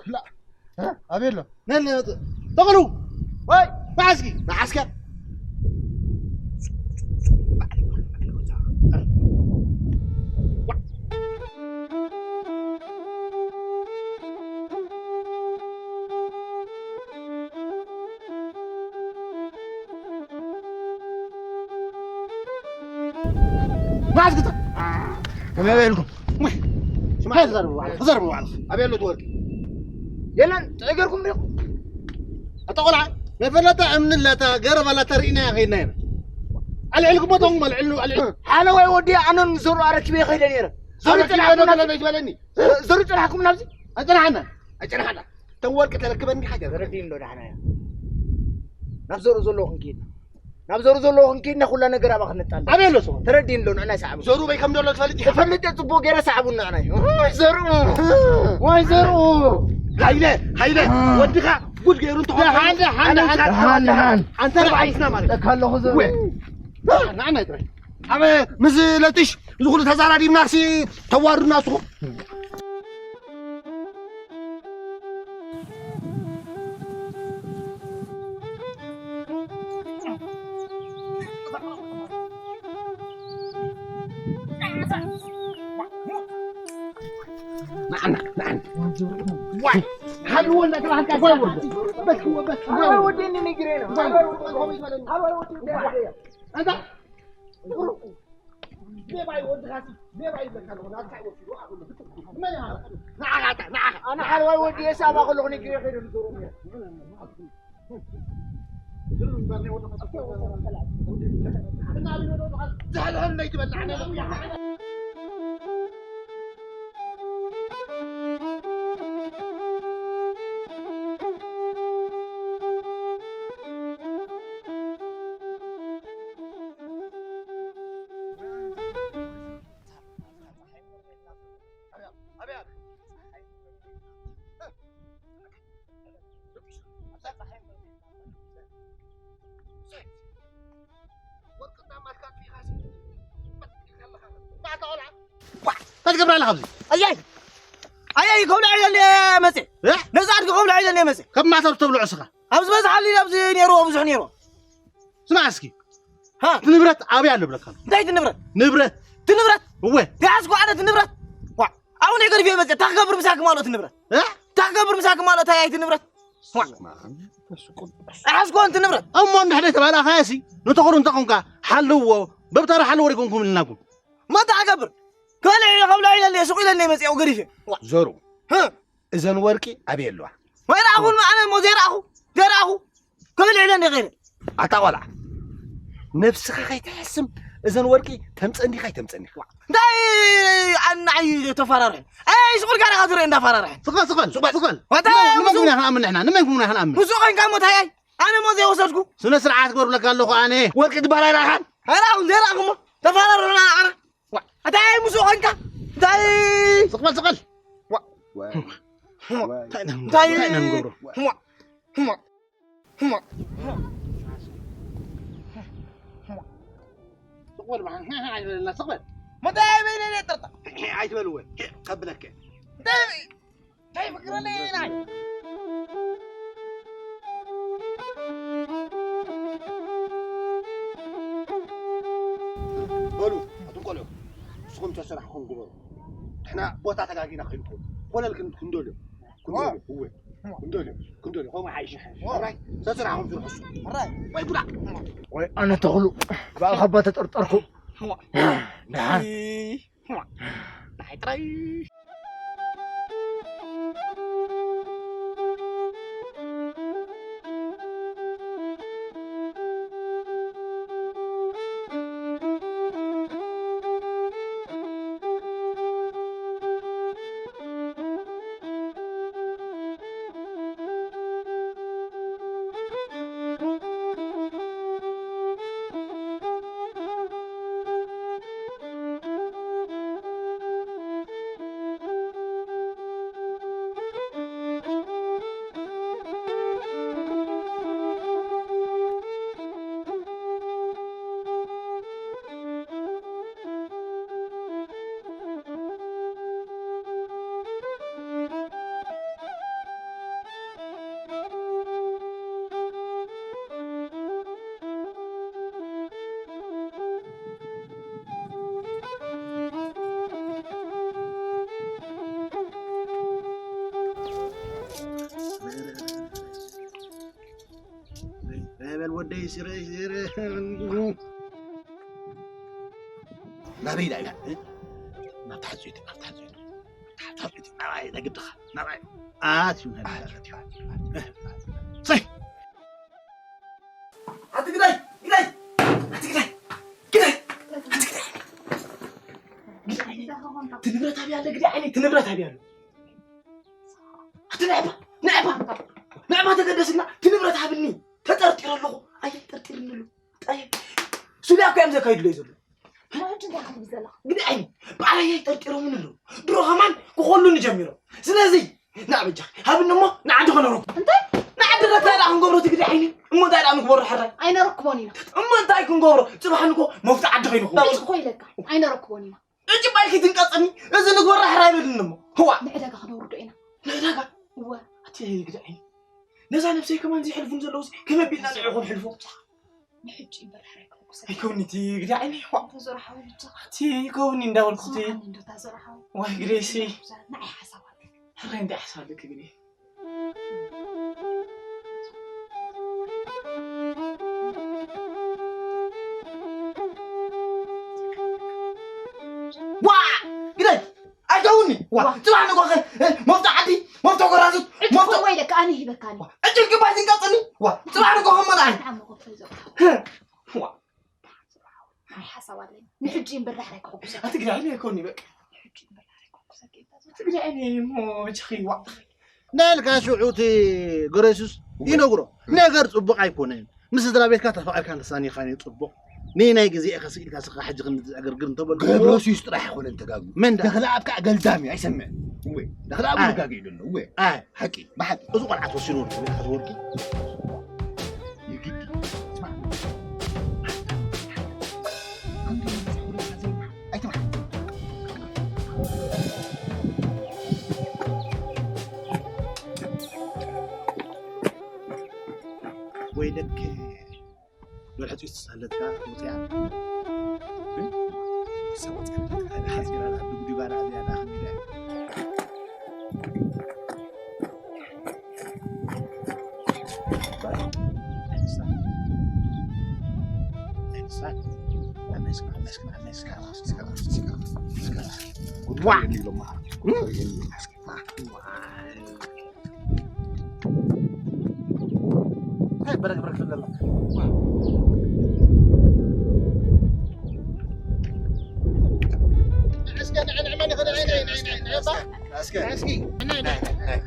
ክላ ኣበይ ኣሎ? ነን ተቕሉ ወይ መዓስኪ መዓስከር መዓስኪ ከመይ በልኩም? ሽማዕ ተዛርቡ ባዕልኹም፣ ተዛርቡ ባዕልኹም። ኣበይ ኣሎ እቲ ወርቂ? የለን፣ ጥዕገርኩም ዲኹም? ኣታ ቆልዓ፣ መፈለጣ እምኒ ኣላታ፣ ገረብ ኣላታ ርኢናያ ከይድና ኢና። ኣልዕልኩሞ ተንጉም፣ ኣልዕሉ፣ ኣልዕሉ። ሓለዋይ ወዲ ኣነን ዘሩ ኣረኪበ ከይደ ነይረ። ዘሩ ኣረኪበ ጽናሕኩም ዶ ናብዚ? በለኒ? ዘሩ ጽናሕኩም ናብዚ? ኣይጸናሕናን። ኣይጸናሕናን። ተን ወርቂ ተረክበኒ ሓገር። ተረዲእኒ ዶ ዳሕና እያ? ናብ ዘሩ ዘለዎ ክንከይድ ኢና። ናብ ዘሩ ዘለዎ ክንከይድ ኢና፣ ኩላ ነገር ኣብኣ ክነጣልዕ። ኣበይ ኣሎ ሰው? ተረዲእኒ ዶ ንዕና ሰዓቡ? ዘሩ በይ ከም ዘሎ ትፈልጥ ኢኻ? እፈልጥ እየ፣ ጽቡቕ ገይረ ሰዓቡ ንዕና እዩ። ወይ ዘሩ! ወይ ዘሩ! ሃይለ፣ ሃይለ፣ ወድኻ ጉድ ገይሩ እንተኾነ ደሓን፣ ደሓን፣ ኣነ ደሓን። ውሳድ ደሓን፣ ደሓን። ኣንተ ደሓን። ንዓይስና ማለት እዩ። እካ ኣለኹ ዘሩ። ወይ። ንዓና ይጥራይ። ኣብ ምስ ለጥሽ እዚ ኩሉ ተዛራዲብናሲ ተዋርዱና ንስኹም። ንዓና ንዓና ዋይ ሓልዎ እንዳተባሃልካ ዋይ ወርዶ በትክዎ በትክዎ ወደኒ ነግሬ ነው። ዋይ ወርዶ ከመይ ዝበለኒ? ኣንታ ሌባ እዩ ወድኻሲ፣ ሌባ ይብለካ ኣለኹ። ናትካ ይወስዱ፣ ኣኹሉ ብትኩ። መን እዩ? ንዓኻ፣ ንዓኻ። ኣነ ሓለዋይ ወዲ የሳባ ከለኹ ነጊረ ከይደ ንዞሮ ነይረ። ዝሕልሕል ለይትበልዕ፣ ኣነ እንታይ ትገብር ኣለኻ ኣብዚ? ኣያይ! ኣያይ! ከብሎ ዒለኒ መጽእ። እ? ነዛ ኣድጊ ከብሎ ዒለኒ መጽእ። ካብ ማሰር ተብሎ ዕስኻ። ኣብዚ በዝሓሉ ኢለ ኣብዚ ነይርዎ ብዙሕ ነይርዎ። ስማዕ እስኪ። ሃ? እቲ ንብረት ኣበይ ኣሎ ብለካ? እንታይ እቲ ንብረት? ንብረት። እቲ ንብረት? እወ። ተያዝኩ ኣነ እቲ ንብረት። ዋ! ኣብኡ ናይ ገርፊ መጽእ። እንታይ ክገብር ምሳክ ማሎ እቲ ንብረት? እ? እንታይ ክገብር ምሳክ ማሎ እንታይ እቲ ንብረት? ዋ! ኣይሓዝኮ እቲ ንብረት። እሞ እንድሕር ተባላኻየሲ፣ ንተኽሉ እንተኾንካ ሓልዎ፣ በብታራ ሓልዎ ዲኮንኩም ኢልናኩም። መታ ክገብር? ከልዕ ኢለ ከብሎ ኢለኒ፣ ሱቕ ኢለኒ መጽእ ገሪፊ። ዋ! ዘሩ። ህ? እዘን ወርቂ ኣበይ ኣለዋ? ወይ ረኣኹን ኣነ እሞ ዘይረኣኹ፣ ዘይረኣኹ። ከብልዕ ኢለ እንደ ኸይረ። ኣታ ቆልዓ፣ ነብስኻ ከይትሕስም እዘን ወርቂ ተምጸን ዲኻ ኣይተምጸን ኢኻ? እንታይ ኣናዓይ ተፈራርሐ? ኣይ ስቑል ጋር ካትረ እንዳፈራርሐ። ስቐል፣ ስቐል፣ ስቐል። ዋታ ንመን፣ ንመን ምስ ኩና ክንኣምን ንሕና? ንመን ኩና ክንኣምን? ምስ ኾንካ እሞ ታያይ? ኣነ እሞ ዘይወሰድኩ። ስነ ስርዓት ክገብረለካ ኣለኹ ኣነ። ወርቂ ትበሃል ኣይረኣኻን? ኣይረኣኹን፣ ዘይረኣኹ እሞ ተፈራርሑና ኣና። ዋ፣ እንታይ ምስ ኾንካ? እንታይ? ስቕ በል፣ ስቕ በል። ዋ። ዋይ። ህሞ፣ እንታይ ኢና እንታይ? እንታይ ኢና ንገብሮ? ህሞ፣ ህሞ፣ ህሞ። ስቕ በል፣ ብሓን፣ ኣይትበለና፣ ስቕ በል። መታይ በይነ ነጥርታ? ኣይትበልዎ፣ ከብለከ። እንታይ? እንታይ ፍቅረለይ ናይ? በሉ፣ ኣቱም ቆልዑ፣ ንስኹም ተሰራሕኩም ግበሩ። ንሕና ቦታ ተጋጊና ከይንከውን፣ ኮለል ክን-፣ ክንደልዮ። ክንደልዮ፣ እወ። ክንደልዮ፣ ክንደልዮ። ከምኡ ሓይሽ፣ ሓይሽ። እወ። ሕራይ፣ ተሰራሕኩም ስርሑ። ሕራይ። ወይ ጉዳ። ወይ ኣነ ተኽሉ፣ ብኣኻ እባ ተጠርጠርኩ። እወ። ደሓን። እይ። ንዓይ ጥራይ። በል ወደይ፣ ስረ፣ ስረ። ናበይ ኢላ ኢላ? እ? ናብታ ሓፂት፣ ናብታ ሓፂት። ናብታ ሓፂት፣ ናባይ፣ ናይ ግድኻ፣ ናባይ። ኣትዩ፣ ናይ ግድኻ። ሰይ! ኣቲ ግዳይ፣ ግዳይ! ኣቲ ግዳይ! ግዳይ! ኣቲ ግዳይ! ግዳይ! እቲ ንብረት ኣብያ ኣለ፣ ግዳይ ዓይነይ፣ እቲ ንብረት ኣብያ ኣሎ። ኣቲ ንዕባ፣ ንዕባ፣ ንዕባ ተገደስና፣ እቲ ንብረት ሃብኒ። ተጠርጢረ ኣለኹ። ኣየ ጠርጢርኒ ኣሎ። ኣየ ሱልያ እኮ እዮም ዘካይድለይ ዘሎ። ሕጂ እንታይ ክትብል ዘለኻ? ግዲ ዓይኒ፣ ባዕለይ ጠርጢሮምኒ ኣለዉ። ድሮ ከማን ክኾሉኒ ጀሚሮም። ስለዚ፣ ንዓ በጃኺ፣ ሃብኒ እሞ ንዓዲ ከነረኩ። እንታይ? ንዓዲ ረታ ደኣ ክንገብሮ እቲ ግዲ ዓይኒ። እሞ እንታይ ደኣ ንግበሮ ሕራይ? ኣይነረክቦን ኢና። እሞ እንታይ ክንገብሮ? ጽባሕ ንኮ መፍቱ ዓዲ ከይንኸውን። እንታይ እኮ ኢለካ? ኣይነረክቦን ኢና። ኣይትንቀጽኒ፣ እዚ ንግበር ራሕራይ በልኒ እሞ። ህዋ። ንዕዳጋ ክነውርዶ ኢና። ንዕዳጋ? እወ። ኣቲ ግድዒ። ነዛ ነብሰይ ከማን ዘይሕልፉን ዘለውስ ከመይ ኣቢልና ንዕኡ ክንሕልፎ? ንሕጂ እምበር ራሕራይ ክሕጉሰካ። ኣይከውኒ እቲ ግድዒ፣ ህዋ። እንተ ዞራ ሓወይ ብቻ። ኣቲ ይከውኒ እንዳበልኩ እቲ። ስምዓኒ እንዶ እታ ዞራ ሓወይ። ዋይ ግደሲ። ንዓይ ሓሳብ ኣለኒ። ሕራይ እንታይ ሓሳብ ኣለኪ ግደይ? ዋ! ግደይ! ኣይከውኒ! ዋ! ዋ! ጽባሕ ንጎኸ መፍቶ ዓዲ፣ መፍቶ ጎራዙት፣ ዕጭ መፍቶ ወይ ደካ ኣነ ሂበካኒ። ዕጭ ክባይ ዝንቀጽኒ! ዋ! ጽባሕ ንጎኸ መናይ! ንዓሞ ኮፍ ዘው። ዋ! ሓይ ሓሳብ ኣለኒ። ንሕጂ እምበር ራሕራይ ክሕጉሰካ። ኣቲ ግዳይ ኣይኮኒ በቃ። ንሕጂ እምበር ራሕራይ ክሕጉሰካ። ኣቲ ግዳይ እሞ ችኺ ዋ። ናልካ ሽዑ እቲ ገረሱስ ይነግሮ። ነገር ጽቡቕ ኣይኮነን። ምስ ስድራ ቤትካ ተፋቒርካን ተሳኒኻን እዩ ጽቡቕ። ንናይ ግዜ ኢኻ ስኢልካ ስኻ ሕጂ ክንዲ ዘዕግርግር እንተበልኩ። ገብረሱስ ጥራሕ ኣይኮነን ተጋግዩ። መን ዳ? ተኽለኣብ ከዓ ገልዳም እዩ፣ ኣይሰምዕን። እወ፣ ተኽለኣብ ኣይ። ይጋገ ኢሉ ኣሎ። እወ። ኣይ። ሓቂ፣ ብሓቂ። እዚ ቆልዓ ተወሲኑ ወርቂ፣ ወርቂ፣ ወርቂ። የግዲ። ስማ። ኣይትምሓ። ወይለከ። ዶል ሕጹይ ዝተሳለጥካ ውጽያ። ግን ክሳብ ወጽያ ሓጺራ ናብ ድጉዲጓ ዳኣ ዝያዳ ከሚዳ። ዋ! እንታይ በረግረግ ትብለና? እስከ ንዕንዕ መን ይኽእል? ንዕንዕ፣ ንዕንዕ፣ ንዕንዕ፣ ንዕንዕ፣ ንዕንዕ፣ እስከ። እስከ። እስኪ። ንዕንዕ፣ ንዕንዕ። ንዕንዕ፣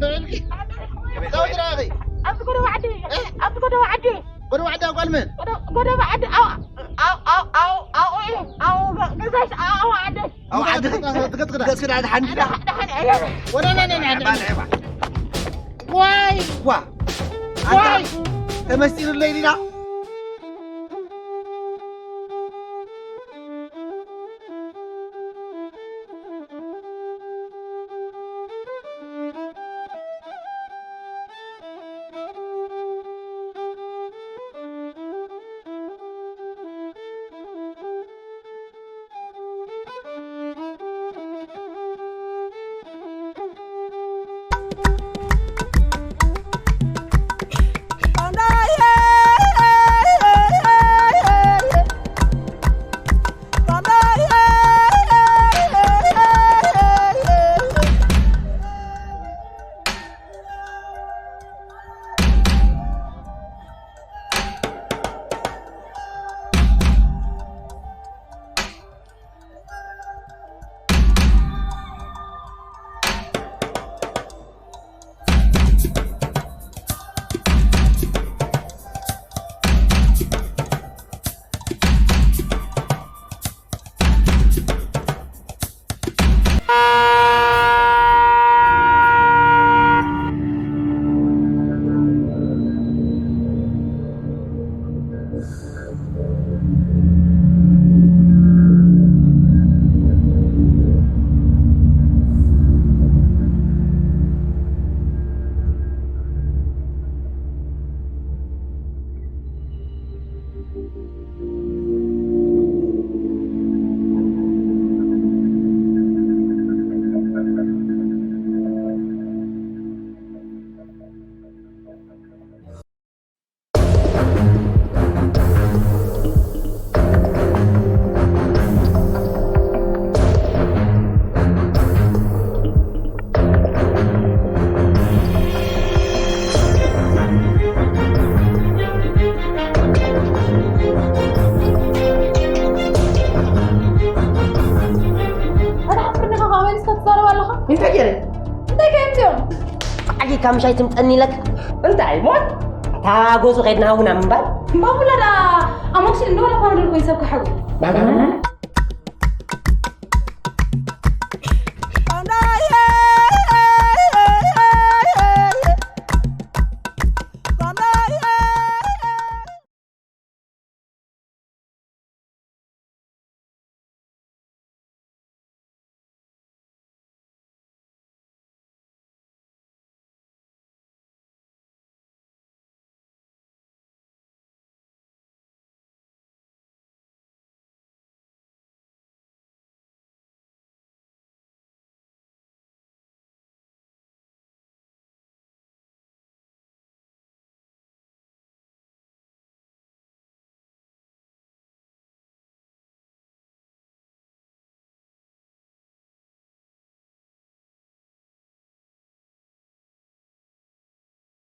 ንዕንዕ። ኣብቲ ጎደቦ ዓዲ፣ እ? ኣብቲ ጎደቦ ዓዲ። ጎደቦ ዓዲ ኣብ ጓል መን? ጎደ-፣ ጎደቦ ዓዲ፣ ኣብ፣ ኣብ፣ ኣብ፣ ኣብ፣ ኣብ፣ ኣብ፣ ገዛሽ፣ ኣብ፣ ኣብ ዓዲ። ኣብ ዓዲ ገጽ ክዳ፣ ገጽ ክዳ፣ ገጽ ክዳ፣ ደሓን ድዳ? ደሓን፣ ደሓን፣ ኣየ። ወደ፣ ነ፣ ነ፣ ነ፣ ነ። ዋይ! ዋ! ዋይ! ተመስጢርለይ ዲና? ኣታ ሓፍርኒ ኢኻ፣ ካብ ኣበይ ንስኻ ትዛረብ ኣለኻ? እንታይ ገይረ? እንታይ ከ እዮም እዚኦም? ዓጊካ ምሻይ ትምፀኒ ኢለካ? እንታይ ሞት? እታ ጎዙ ከይድና ሃቡና ምንባር? እምባ ሙላ ደኣ ኣሞክሲል እንዶ ወላ ፓናዶል ኮይኑ ሰብ ክሓዊ። ባባና?